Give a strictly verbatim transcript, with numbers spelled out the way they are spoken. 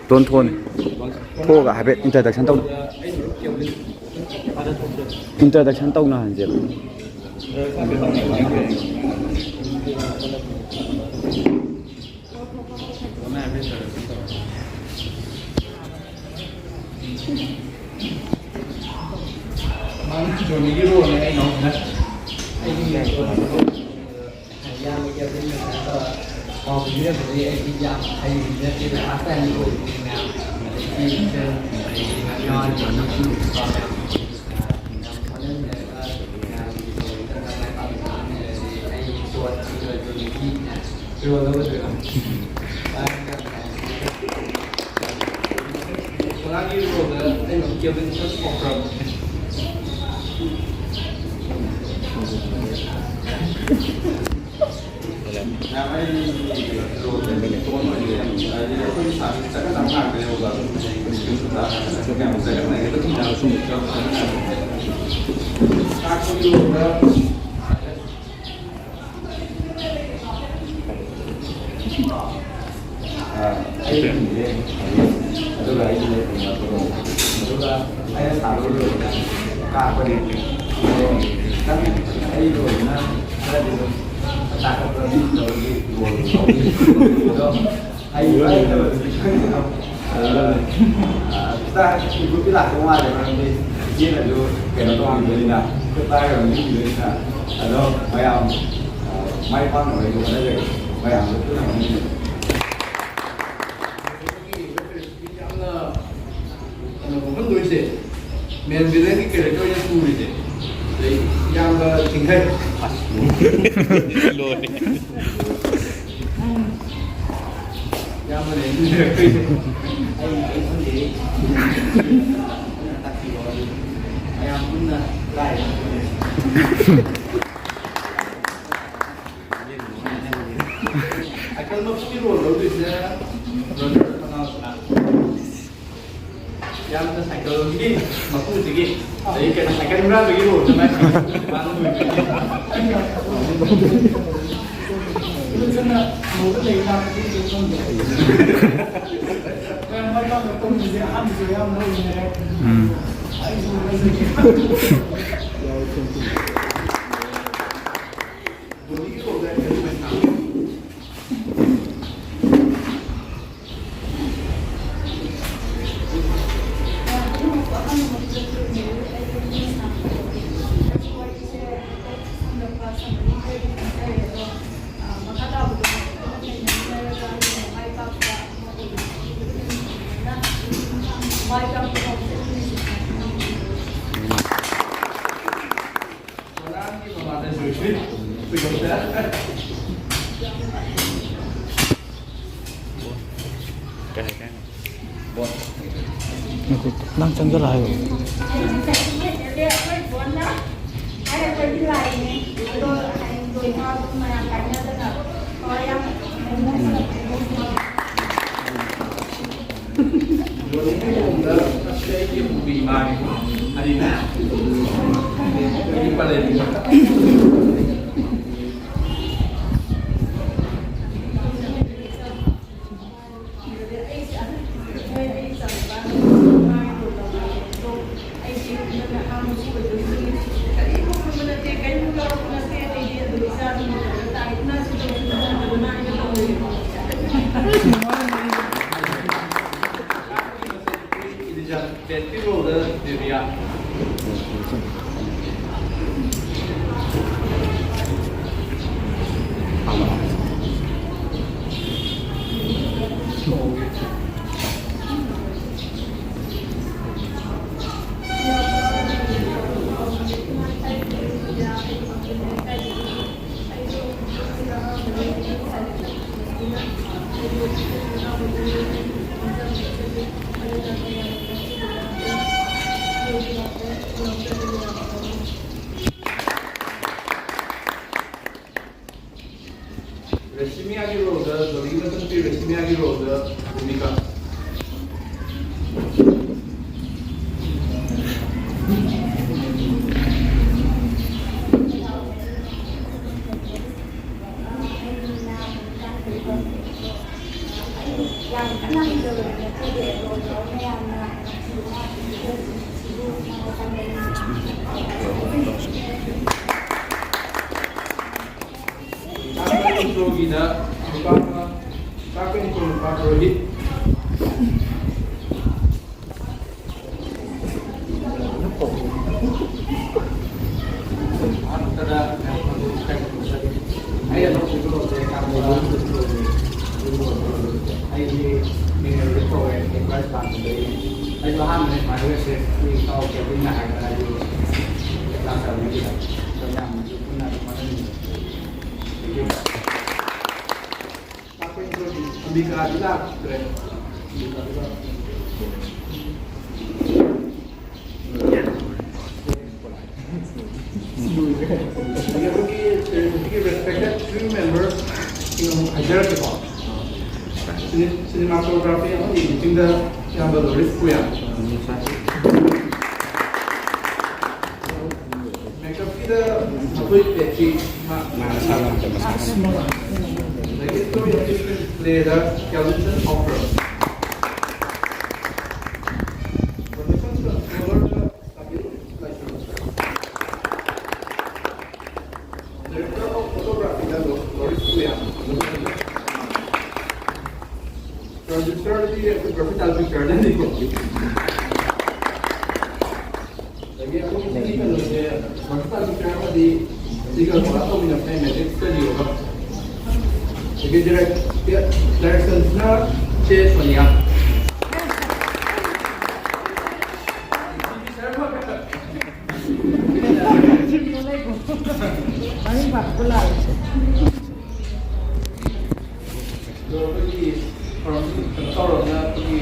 Tone ꯊꯣꯛꯑꯅꯤ꯫ ꯊꯣꯛꯑꯒ ꯍꯥꯏꯐꯦꯠ introduction ꯇꯧ-, introduction ꯇꯧꯅꯍꯟꯁꯦꯕ꯫ ꯃꯥꯅ ꯖꯣꯅꯤꯒꯤ ꯔꯣꯜꯅꯦ ꯑꯩ ꯅꯥꯎꯕꯅ꯫ ꯑꯩꯒꯤ ꯔꯣꯜ꯫ ꯏꯌꯥꯝꯕꯒꯤ ꯑꯗꯨꯝ ꯀꯩꯅꯣ ꯇꯧꯔ ꯄꯥꯎ ꯄꯤꯕꯤꯔꯝꯕꯗꯒꯤ ꯑꯩꯗꯤ ꯌꯥꯝ ꯍꯩꯕꯗꯤ ꯅꯠꯇꯦ, ꯂꯥꯁ ꯇꯥꯏꯝ ꯑꯣꯏꯕꯅꯤ ꯃꯌꯥꯝ꯫ ꯑꯗꯒꯤ ꯏꯆꯟ, ꯑꯗꯒꯤ ꯉꯥꯡꯅꯤꯡꯉꯥꯏ ꯃꯌꯥꯝ ꯍꯣꯠꯅꯃꯤꯟꯅꯔꯒ ꯃꯌꯥꯝꯒꯤ ꯇꯧꯔꯤꯗ ꯃꯥꯏ ꯄꯥꯛꯅꯕ ꯍꯣꯠꯅꯃꯤꯟꯅꯔꯗꯤ ꯑꯩ ꯏꯁꯄꯣꯔꯠꯀꯤ ꯑꯣꯏꯔꯁꯨ ꯅꯨꯄꯤ ꯃꯌꯥꯝ ꯐꯤꯔꯣꯜ ꯂꯧꯒꯗꯣꯏꯔꯣ? ꯃꯥꯒꯤ ꯔꯣꯜꯗ ꯑꯩꯅ ꯀꯦꯕꯤꯟ ꯈꯔ ꯁꯥꯎꯈ꯭ꯔꯕ꯫ ꯑꯩ ꯐꯤꯁꯦ, ꯑꯗꯨꯒ ꯑꯩꯒꯤ ꯂꯩꯐꯝ ꯃꯐꯝ, ꯑꯗꯨꯒ ꯑꯩꯅ ꯁꯥꯕ ꯂꯣꯏꯔꯒ ꯀꯥꯞꯄꯅꯤ꯫ ꯑꯗꯣ ꯈꯤꯇꯪ ꯑꯩ ꯂꯣꯏꯕꯅ ꯈꯔꯗꯤ ꯑꯗꯨꯝ ꯇꯥꯈꯠꯄ ꯇꯧꯔꯗꯤ ꯒꯣꯜ ꯂꯧꯅꯤ꯫ ꯑꯗꯣ ꯑꯩ ꯂꯣꯏ ꯍꯩꯇꯕꯗꯨꯗꯤ ꯈꯪꯗꯦ꯫ ꯑꯗꯨꯅ, ꯑ, ꯈꯤꯇꯪ improvement ꯂꯥꯛꯇꯧ ꯃꯥꯜꯂꯦ, ꯃꯔꯝꯗꯤ ꯏꯆꯦꯅꯁꯨ ꯀꯩꯅꯣ ꯇꯧꯍꯟꯕꯅꯤꯅ, ꯈꯨꯠ ꯄꯥꯏꯔꯒ ꯃꯤ ꯏꯕꯅꯤꯅ꯫ ꯑꯗꯣ ꯃꯌꯥꯝ, ꯑ, ꯃꯥꯏ ꯄꯥꯛꯅꯕ ꯑꯩꯁꯨ ꯍꯣꯠꯅꯖꯒꯦ꯫ ꯃꯌꯥꯝꯁꯨ ꯄꯨꯟꯅ ꯍꯣꯠꯅꯃꯤꯟꯅꯁꯦ꯫ ꯌꯥꯝꯅ ꯀꯩꯅꯣ ꯐꯣꯡꯍꯟꯗꯣꯏꯁꯦ, ꯃꯦꯟ ꯚꯤꯂꯦꯟꯒꯤ ꯀꯦꯔꯦꯛꯇꯔ ꯑꯣꯏꯅ ꯄꯨꯔꯤꯁꯦ, ꯑꯗꯩ ꯏꯌꯥꯝꯕ ꯆꯤꯡꯈꯩ꯫ ꯂꯣꯏꯔꯦ꯫ ꯏꯌꯥꯝꯕꯅ ꯏꯟꯕꯤꯔꯛꯇꯣꯏꯁꯦ꯫ ꯑꯩ ꯀꯩꯝ ꯈꯪꯗꯦ꯫ ꯇꯥꯛꯄꯤꯔꯣ꯫ ꯃꯌꯥꯝ ꯄꯨꯟꯅ ꯂꯥꯏ꯫ ꯁꯥꯏꯀꯜ ꯃꯄꯨꯒꯤ ꯔꯣꯜ ꯂꯧꯗꯣꯏꯁꯦ ꯕ꯭ꯔꯗꯔ ꯃꯅꯥꯎꯁꯤꯅ꯫ ꯌꯥꯝꯅ ꯁꯥꯏꯀꯜꯒꯤ ꯃꯄꯨꯁꯤꯒꯤ, ꯑꯗꯩ ꯀꯩꯅꯣ, ꯁꯥꯏꯀꯜ ꯍꯨꯔꯥꯟꯕꯒꯤ ꯔꯣꯜꯁꯦ ꯃꯥꯏ ꯃꯥꯅ ꯂꯧꯗꯣꯏꯅꯦ꯫ ꯐꯖꯅ ꯍꯧꯔ ꯂꯩ ꯂꯥꯛꯄꯗꯤ ꯑꯩꯁꯨ ꯈꯪꯗꯦ꯫ ꯃꯌꯥꯝ ꯃꯥꯏ ꯄꯥꯛꯅ ꯀꯨꯝꯃꯤꯁꯦ ꯑꯍꯥꯟꯕꯁꯨ ꯌꯥꯝ ꯅꯣꯛꯅꯤꯡꯉꯦ꯫ ꯎꯝ꯫ ꯑꯩꯁꯨ ꯅꯣꯛꯅꯤꯡꯉꯦ꯫ ꯅꯪ ꯆꯪꯁꯤꯜꯂꯣ ꯍꯥꯏꯌꯣ꯫ ꯔꯦꯁꯤꯃꯤꯌꯥꯒꯤ ꯔꯣꯜꯗ, ꯖꯣꯅꯤꯒꯤ ꯃꯆꯟꯅꯨꯄꯤ ꯔꯦꯁꯤꯃꯤꯌꯥꯒꯤ ꯔꯣꯜꯗ ꯚꯨꯃꯤꯀꯥ꯫ ꯆꯥꯛ ꯏꯟꯇ꯭ꯔꯣꯒꯤꯗ ꯅꯨꯄꯥ ꯑꯃ, ꯆꯥꯛ ꯏꯟꯇ꯭ꯔꯣ ꯅꯨꯄꯥ ꯔꯣꯍꯤꯠ꯫ ꯑꯍꯥꯟꯕꯗ ꯑꯩ ꯑꯗꯨꯝ ꯀꯩꯅꯣ ꯇꯧꯖꯒꯦ꯫ ꯑꯩ ꯑꯗꯨꯝ ꯀꯩꯅꯣ ꯇꯧꯖꯩ, ꯀꯥꯟꯗ ꯑꯩꯒꯤ ꯃꯤꯡ ꯑꯗꯨꯝ ꯀꯧꯋꯦ, ꯑꯩ ꯄ꯭ꯔꯥꯏꯖ ꯄꯥꯝꯕꯗꯒꯤ꯫ ꯑꯩꯁꯨ ꯑꯍꯥꯟꯕꯗ ꯏꯃꯥꯟꯅꯕꯁꯦ ꯑꯩꯈꯣꯏ ꯏꯇꯥꯎ ꯀꯦꯜꯚꯤꯟꯅ ꯍꯥꯏꯕꯗ ꯑꯩꯁꯨ ꯀ꯭ꯂꯥꯁ ꯇꯧꯕꯤꯈꯤꯕ꯫ ꯑꯗꯣ ꯃꯌꯥꯝꯅꯁꯨ ꯄꯨꯟꯅ ꯑꯗꯨꯝ ꯃꯊꯪ ꯑꯝꯕꯤꯀꯥꯗꯤ ꯂꯥꯛꯇ꯭ꯔꯦ꯫ ꯑꯗꯒꯤ ꯑꯩꯈꯣꯏꯒꯤ, ꯑꯩꯈꯣꯏꯒꯤ respected crew member ꯁꯤꯡ ꯑꯃꯨꯛ ꯍꯥꯏꯖꯔꯛꯀꯦꯀꯣ꯫ ꯁꯤꯅꯤ-, cinematography ꯑꯃꯗꯤ editing ꯗ ꯏꯌꯥꯝꯕ ꯂꯣꯔꯤꯁ ꯄꯨꯌꯥ꯫ Makeup ꯀꯤꯗ ꯑꯩꯈꯣꯏ ꯄꯦꯇ꯭ꯔꯤ ꯃꯥ-, ꯑꯗꯒꯤ story assistant play the ꯀꯦꯜꯚꯤꯟꯁꯟ ꯍꯣꯐꯔ꯫ Production controller the Kapil Laishram. Director of photography the low-, ꯂꯣꯔꯤꯁ ꯄꯨꯌꯥ꯫ Producer ꯗꯤ ꯑꯩꯈꯣꯏ ꯄ꯭ꯔꯣꯐꯦꯁꯅꯦꯜ ꯄꯤꯛꯆꯔ ꯗꯅꯤꯀꯣ꯫ ꯑꯗꯒꯤ ꯑꯩꯈꯣꯏꯒꯤ ꯁꯤꯒꯤ ꯀꯩꯅꯣꯁꯦ ꯄ꯭ꯔꯣꯐꯦꯁꯅꯦꯜ ꯄꯤꯛꯆꯔ ꯑꯃꯗꯤ ꯁꯤꯒ ꯀꯣꯂꯥꯕ ꯇꯧꯃꯤꯟꯅꯕꯅꯦ ꯃꯦꯖꯤꯛ ꯁ꯭ꯇꯨꯗꯤꯑꯣꯒ꯫ ꯑꯗꯒꯤ ꯗꯥꯏꯔꯦꯛ-, ꯗꯥꯏꯔꯦꯛꯁꯟꯁꯤꯅ ꯆꯦ ꯁꯣꯅꯤꯌꯥ꯫ ꯑꯗꯣ ꯑꯩꯈꯣꯏꯒꯤ ꯊꯧꯔꯝꯁꯤ ꯀꯩꯅꯣ ꯇꯧꯔꯕꯅꯤꯅ ꯑꯩꯈꯣꯏꯒꯤ